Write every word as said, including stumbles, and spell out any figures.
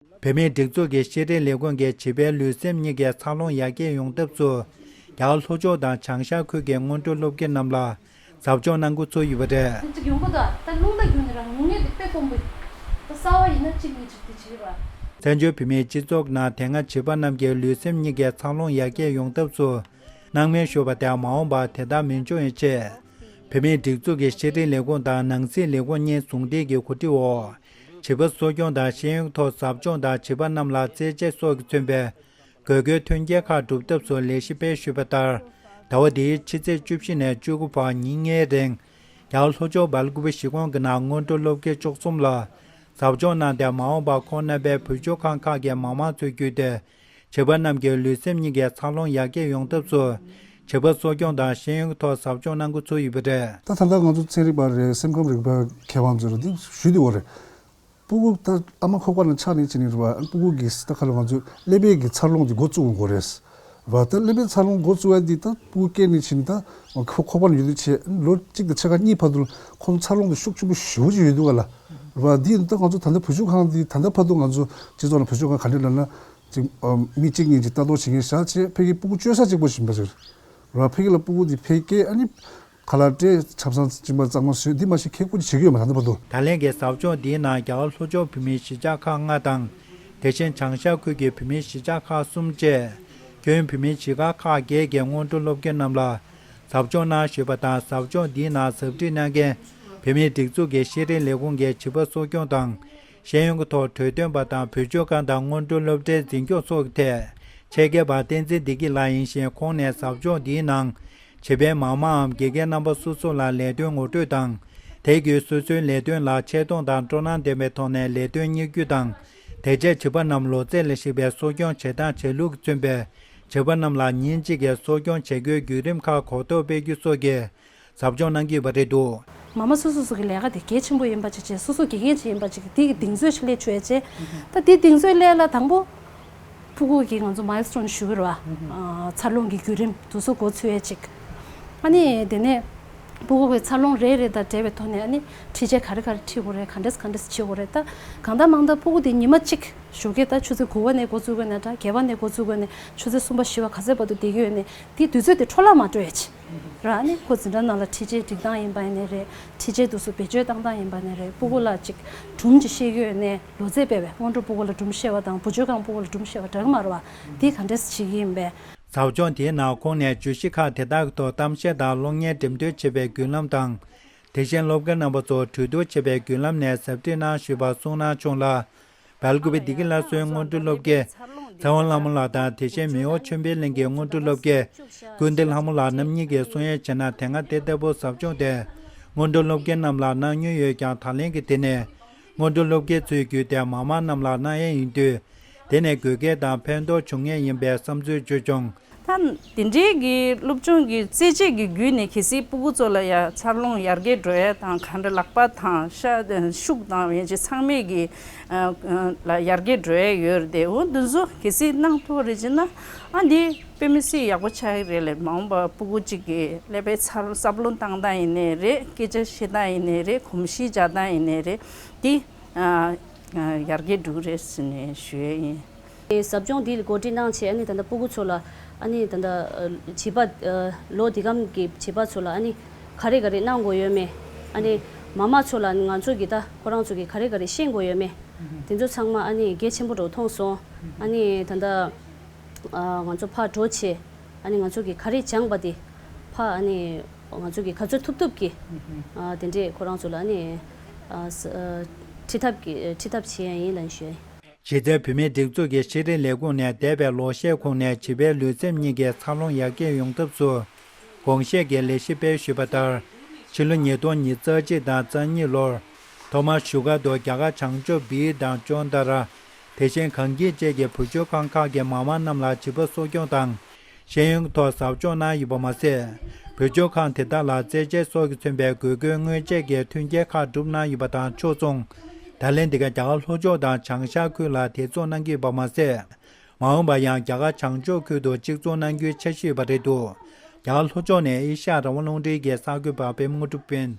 བོད་མིའི་སྒྲིག་འཛུགས་ཀྱི་ཤེས་རིག་ལས་ཁུངས་ཀྱིས་བྱིས་པའི་ལུས་སེམས་གཉིས་ཀའི་འཚར་ལོངས་ཡར་རྒྱས་ཡོང་ཐབས་སུ། རྒྱ་གར་ལྷོ་ཕྱོགས་དང་བྱང་ཤར་ཁུལ་གྱི་སྔོན་འགྲོ་སློབ་དགེ་རྣམས་ལ་ཟབ་སྦྱོང་གནང་འགོ་ཚུགས་ཡོད་པ་རེད། ཅིག་ཡོང་གི་འདུག་ད་རླུང་རྟ་རྒྱུག་ནས་རང་ཉུང་ཉུང་དེ་དཔེ་དཀོན་པོ། ད་གསར་བ་ཡིན་ན་གཅིག་གཉིས་ཅིག་དེ་བྱེད་ར། བཙན་བྱོལ་བོད་མིའི་སྤྱི་ཚོགས་ནང་དེ་སྔ་བྱིས་པ་རྣམས་ཀྱི་ལུས་སེམས་གཉིས་ཀའི་འཚར་ལོངས་ཡར་རྒྱས་ཡོང་ཐབས་སུ་སྣང་མེད་ཞུས་པ་དེ་མ་འོངས་པར་དེ་ལྟར་མི་འབྱུང་བའི་ཆེད། བོད་མིའི་སྒྲིག་འཛུགས་ཀྱི་ཤེས་རིག་ལས་ཁུངས་དང་ནང་སྲིད་ལས་ཁུངས་གཉིས་ཟུང་འབྲེལ་གྱི་གོ་སྒྲིག་འོག་བྱིས་པ་གསོ་སྐྱོང་དང་ཤེས་ཡོན་ཐོག་ཟབ་སྦྱོང་དང་བྱིས་པ་རྣམས་ལ་རྩེད་ཆས་སོགས་ཀྱིས་མཚོན་པའི་དགོས་མཁོའི་མཐུན་རྐྱེན་ཁག་སྒྲུབ་ཐབས་སུ་ལས་གཞི་སྤེལ་ཞུས་པ་ལྟར། ཟླ་བ་འདིའི་ཕྱི་ཚེས་བཅུ་བཞི་ནས་བཅུ་དགུ་བར་ཉིན་ལྔའི་རིང་། རྒྱ་གར་ལྷོ་ཕྱོགས་སྦེལ་ཀུ་པེ་གཞིས་ཁོངས་ཀྱི་ནང་སྔོན་འགྲོ་སློབ་དགེ་བཅུ་གསུམ་ལ་ཟབ་སྦྱོང་གནང་སྟེ། མ་འོངས་པར་ཁོང་རྣམ་པས་བུ་བཅོལ་ཁང་ཁག་གི་མི་མང་ཚོའི་བརྒྱུད་དེ། བྱིས་པ་རྣམས་ཀྱི་ལུས་སེམས་གཉིས་ཀའི་འཚར་ལོངས་ཡར་རྒྱས་ཡོང་ཐབས་སུ། བྱིས་པ་གསོ་སྐྱོང་དང་ཤེས་ཡོན་ཐོག་ཟབ་སྦྱོང་གནང་འགོ་ཚུགས་ཡོད་པ་རེད། ད་ད་ལྟ་ང་ཚོ་ཚན་རིག་པ་རེད། སེམས་ཁམས་རིག་པ་མཁས་དབང་ཚོས་རེད། འདི་ཞུས་བསྡད་ཡོད་རེད། སྤུ་གུ་ད་ཨ་མ་ཁོག་པ་ནས་ཆགས་ནས་བྱས་ནས་རེད་བ། སྤུ་གུ་གི་ད་ག་ལ་ང་ཚོས་ཀླད་པའི་གི་འཚར་ལོངས་འདི་འགོ་བཙུགས་དགོས་རེད་བ། ད་ཀླད་པའི་འཚར་ལོངས་འགོ་བཙུགས་ཡ་འདི་ད་སྤུ་གུ་སྐྱེས་ནས་བྱས་ནས་ད་ཁོ་ཁོག་པ་ནས་ཡོད་དུས་བྱས་ལོ་གཅིག་དང་ཕྱེད་ཀ་གཉིས་བར་དུ་ལ་ཁོང་འཚར་ལོངས་འདི་ཤུགས་ཆེན་པོ་ཞེ་པོ་ཅིག་ཡོད་འདུག་ག་ལ། བ་འདི་ད་ང་ཚོ་ད་ལྟ་བུ་བཅོལ་ཁང་འདི་ད་ལྟ་བར་དུ་ང་ཚོ་སྤྱི་ཚོགས་ནང་བུ་བཅོལ་ཁང་ག་འདྲ་ལབ་ན། ཅིག་ཨ། མི་གཅིག་གཉིས་ཅིག་ལྟ་རྟོག་བྱེད་མཁན་བཞག་བྱས་ཕ་གི་སྤུ་གུ་བཅོལ་ས་གཅིག་པོ་ཞིག་ཡིན་པ་ཟེར། ར་ཕ་གི་ལ་སྤུ་གུ་འདི་ཕ་གི་སྐྱེས་ཨ་ནི་ཁ་ལག་སྤྲད་ཆབ་གསང་གཅིན་པ་གཙང་མ་བཟོས་འདི་མ་གཞི་ཁེ་ཁུར་བྱེད་ཀྱི་ཡོད་མ་རེད་ད་ལྟ་བར་དུ། ད་ལན་གྱི་ཟབ་སྦྱོང་འདིའི་ནང་རྒྱ་གར་ལྷོ་ཕྱོགས་བོད་མིའི་གཞིས་ཆགས་ཁག་ལྔ་དང་། དེ་བཞིན་བྱང་ཤར་ཁུལ་གྱི་བོད་མིའི་གཞིས་ཆགས་ཁག་གསུམ་བཅས། ཁྱོན་བོད་མིའི་གཞིས་ཁག་ཁག་བརྒྱད་ཀྱི་སྔོན་འགྲོ་སློབ་དགེ་རྣམས་ལ་ཟབ་སྦྱོང་གནང་ཞུས་པ་དང་། ཟབ་སྦྱོང་འདིའི་ནང་ཟབ་ཁྲིད་གནང་མཁན་བོད་མིའི་སྒྲིག་འཛུགས་ཀྱི་ཤེས་རིག་ལས་ཁུངས་ཀྱི་བྱིས་པ་གསོ་སྐྱོང་དང་། ཤེས་ཡོན་གྱི་ཐོག་གྲོས་སྟོན་པ་དང་བུ་བཅོལ་ཁང་དང་སྔོན་འགྲོ་སློབ་གྲྭའི་འཛིན་སྐྱོང་སོགས་ཀྱི་ཐད་ཆེད་མཁས་པ་བསྟན་འཛིན་བདེ་སྐྱིད་ལགས་ཡིན་ཞིང་། ཁོང་ནས་ཟབ་སྦྱོང་འདིའི་ནང་བྱིས་པའི་མ་མའམ་དགེ་རྒན་རྣམ་པ་སོ་སོ་ལ་ལས་དོན་ངོ་སྤྲོད་དང་། དེ་བརྒྱུད་སོ་སོའི་ལས་དོན་ལ་ཆེ་མཐོང་དང་སྤྲོ་སྣང་ལྡན་པའི་ཐོག་ནས་ལས་དོན་གཉེར་རྒྱུ་དང་། དེ་རྗེས་བྱིས་པ་རྣམས་ལོ་ཚད་ལ་གཞིགས་པའི་གསོ་སྐྱོང་བྱེད་སྟངས་བྱེད་ལུགས་ཀྱིས་མཚོན་པའི་བྱིས་པ་རྣམས་ལ་ཉིན་གཅིག་གི་གསོ་སྐྱོང་བྱེད་སྒོའི་བརྒྱུད་རིམ་ཁག་གོ་རྟོགས་སྤེལ་རྒྱུ་སོགས་ཀྱི་ཟབ་སྦྱོང་གནང་གི་ཡོད་པ་རེད་འདུག་མ་མ་སོ་སོ་སོ་གི་ལས་ཀ་དེ་གལ་ཆེན་པོ་ཡིན་པ་ཅིག་བྱས། སོ་སོ་དགེ་རྒན་ཅིག་ཡིན་པ་ཅིག་གིས་དེ་གི་གདེང་ཚོད་ཅིག་སླེབས་ཆོག་ཡ་བྱས། ད་དེ་གདེང་ཚོད་སླེབས་ལ་དང་པོ་ཕྲུ་གུ་གི་ང་ཚོ་མའི་ལི་སི་ཊོན་ཞུ་གི་རེད་བ། ཨ། འཚར་ལོངས་ཀྱི་བརྒྱུད་རིམ་དེ་ཚོ་འགོ་ཚུགས་ཡ་ཅིག་ཨ་ནི་དེ་ནས་ཕྲུ་གུ་གི་འཚར་ལོངས་རེ་རེ་དང་འབྲེལ་བའི་ཐོག་ནས། ཨ་ནི་འཕྲུལ་ཆས་ག་རེ་ག་རེ་འཁྲིད་དགོས་རེད། ག་འདྲས་ག་འདྲས་བྱེད་དགོས་རེད། ད་གང་ལྟར་མང་ལྟར་ཕྲུ་གུ་དེ་ཉི་མ་གཅིག་ཞོགས་ཀས་ད་ཆུ་ཚོད་དགུ་པ་ནས་འགོ་བཙུགས་དགོས་ན་འདྲ། བརྒྱད་པ་ནས་འགོ་བཙུགས་དགོས་ན་ཆུ་ཚོད་གསུམ་པ་བཞི་པ་ག་ཚོད་བར་དུ་བསྡད་ཀྱི་ཡོད་ནས། དེ་དུས་ཚོད་དེ་འཕྲོ་བརླག་མ་འགྲོ་ཡ་ཅིག་ར། ཨ་ནི་ཁོ་འཛིན་གྲྭ་ནང་ལ་འཕྲུལ་ཆས་སྒྲིག་སྟངས་ཡིན་པ་ཡིན་ནའི་རེད། འཕྲུལ་ཆས་དེ་ཚོ་བེད་སྤྱོད་བཏང་སྟངས་ཡིན་པ་ཡིན་ནའི་རེད། སྤུ་གུ་ལ་ཅིག་སྒྲུང་ཅིག་བཤད་ཀྱི་ཡོད་ནའི་ལོ་ཚད་སྤེལ་བས། སྔོན་འགྲོ་སྤུ་གུ་ལ་སྒྲུང་བཤད་པ་དང་བུ་བཅོལ་ཁང་སྤུ་གུ་ལ་སྒྲུང་བཤད་པ་འདྲ་གི་མ་རེད་བ། དེ་ག་འདྲས་བྱེད་ཀྱི་ཡིན་པས། ཟབ་སྦྱོང་དེའི་ནང་ཁོང་ནས་བརྗོད་གཞི་ཁག་དེ་དག་གི་ཐོག་གཏམ་བཤད་དང་གློག་བརྙན་འགྲེམས་སྟོན་བྱེད་པའི་བརྒྱུད་ལམ་དང་། དེ་བཞིན་སློབ་དགེ་རྣམ་པ་ཚོ་གྲོས་བསྡུར་བྱེད་པའི་བརྒྱུད་ལམ་ནས་ཟབ་ཁྲིད་གནང་ཞུས་པ་གསུང་གནང་བྱུང་ལ། སྦེལ་ཀུ་པེ་བདེ་སྐྱིད་སླར་གསོའི་སྔོན་འགྲོ་སློབ་དགེ་ཚེ་དབང་ལྷ་མོ་ལགས་དང་། དེ་བཞིན་མེའོ་ཆོས་འཕེལ་གླིང་གི་སྔོན་འགྲོ་སློབ་དགེ་ཀུན་བདེ་ལྷ་མོ་ལགས་རྣམ་གཉིས་ཀྱིས་གསུང་ཡས་བྱས་ན། དེ་སྔ་དེ་ལྟ་བུ་ཟབ་སྦྱོང་དེ་སྔོན་འགྲོ་སློབ་དགེ་རྣམས་ལ་གནང་མྱོང་ཡོད་ཀྱང་། ད་ལན་གྱི་དེ་ནི་སྔོན་འགྲོ་སློབ་དགེ་ཚོའི་བརྒྱུད་དེ་མ་མ་རྣམས་ལ་གནང་ཡས་ཡིན་དུས། དེ་ནི་དགོས་གལ་དང་ཕན་ཐོགས་འབྱུང་ངེས་ཡིན་པའི་བསམ་ཚུལ་བརྗོད་བྱུང་། ད་དེ་འདྲའི་གི་སློབ་སྦྱོང་གི་རྩེད་ཆས་ཀྱི་བརྒྱུད་ནས་གལ་སྲིད་སྤུ་གུ་ཚོ་ལ་ཡ་འཚར་ལོངས་ཡར་རྒྱས་འགྲོ་ཡ་དང་། ག་འདྲ་ལག་པ་དང་ཤ་ཤུགས་དང་ཡན་ཆད་ཚང་མས་གི་ཨ་ལ་ཡར་རྒྱས་འགྲོ་ཡ་ཡོད་རེད་དེ། འོ་འདི་ཚོ་གལ་སྲིད་གནང་ཐུབ་རེད་ཅེ་ན། ཨ་འདི་དཔེ་མི་སྲིད་ཡག་པོ་ཆགས་ཀྱི་རེད་ལས། མ་འོངས་པ་སྤུ་གུ་གཅིག་གི་ཀླད་པའི་འཚར་བསམ་བློ་བཏང་སྟངས་ཡིན་ནའི་རེད། སྐད་ཆ་བཤད་སྟངས་ཡིན་ནའི་རེད། གོམས་གཤིས་འཇགས་སྟངས་ཡིན་ནའི་རེད། འདི་ཨ་ཨ་ཡར་རྒྱས་འགྲོ་གི་རེད་ཟེར་ནས་ཞུ་ཡས་ཡིན། ཟབ་སྦྱོང་འདི་གོ་སྒྲིག་གནང་བྱས། ཨ་ནི་ད་ལྟ་སྤུ་གུ་ཚོ་ལ་ཨ་ནི་ད་ལྟ་བྱིས་པ་ལོ་འདི་གམ་གྱི་བྱིས་པ་ཚོ་ལ་ཨ་ནི་ག་རེ་ག་རེ་གནང་དགོས་ཡོད་མེད། ཨ་ནི་མ་མ་ཚོ་ལ་ང་ཚོ་གི་ད་ཁོ་རང་ཚོ་གི་ག་རེ་ག་རེ་ཤེས་དགོས་ཡོད་མེད། དེ་ཚོ་ཚང་མ་ཨ་ནི་གལ་ཆེན་པོ་འདྲ་བོ་མཐོང་སོང་། ཨ་ནི་ད་ལྟ་ང་ཚོ་ཕར་འགྲོ་བྱས། ཨ་ནི་ང་ཚོ་གི་ག་རེ་སྦྱངས་པ་དེ་ཕར་ཨ་ནི་ང་ཚོ་གི་ག་ཚོད་ཐུབ་ཐུབ་ཀྱིས་ཨ་དེ་འདྲས་ཁོ་རང་ཚོ་ལ་ཨ་ནི་ཨ་ཁྲིད་ཐབས་ཀྱི་ཁྲིད་ཐབས་བྱེད་ཡ་ཡིན་ལབ་ཞུ་ཡ་ཡིན། གཞི་རྩའི་བོད་མིའི་སྒྲིག་འཛུགས་ཀྱི་ཤེས་རིག་ལས་ཁུངས་ནས་འདས་པའི་ལོ་ཤས་གོང་ནས་བྱིས་པའི་ལུས་སེམས་གཉིས་ཀའི་འཚར་ལོངས་ཡར་རྒྱས་ཡོང་ཐབས་སུ་དགོངས་བཞེས་ཀྱི་ལས་གཞི་སྤེལ་ཞུས་པ་ལྟར། ཕྱི་ལོ་ཉིས་སྟོང་ཉི་ཤུ་རྩ་གཅིག་དང་རྩ་གཉིས་ལོར་ཐོག་མར་བཞུགས་སྒར་དུ་རྒྱ་གར་བྱང་ཕྱོགས་བིར་དང་ཅོན་ཏ་ར། དེ་བཞིན་གངས་སྐྱིད་བཅས་ཀྱི་བུ་བཅོལ་ཁང་ཁག་གི་མ་མ་རྣམས་ལ་བྱིས་པ་གསོ་སྐྱོང་དང་། ཤེས་ཡོན་ཐོག་ཟབ་སྦྱོང་གནང་ཡོད་པ་མ་ཟད། བུ་བཅོལ་ཁང་དེ་དག་ལ་རྩེད་ཆས་སོགས་ཀྱིས་མཚོན་པའི་དགོས་མཁོའི་དངོས་ཆས་ཀྱི་མཐུན་རྐྱེན་ཁག་བསྒྲུབས་གནང་ཡོད་པ་དང་ཕྱོགས་མཚུངས། ད་ལན་འདི་ག་རྒྱ་གར་ལྷོ་ཕྱོགས་དང་བྱང་ཤར་ཁུལ་ལ་དེ་ཚོ་གནང་གི་ཡོད་པ་མ་ཟད། མ་འོངས་པར་ཡང་རྒྱ་གར་བྱང་ཕྱོགས་ཁུལ་དུ་གཅིག་མཚུངས་གནང་རྒྱུའི་འཆར་གཞི་ཡོད་པ་རེད་འདུག་རྒྱ་གར་ལྷོ་ཕྱོགས་ནས་ཨེ་ཤ་ཡ་རང་དབང་རླུང་འཕྲིན་གྱི་གསར་འགོད་པ་པད་མ་དངོས་གྲུབ་དཔོན།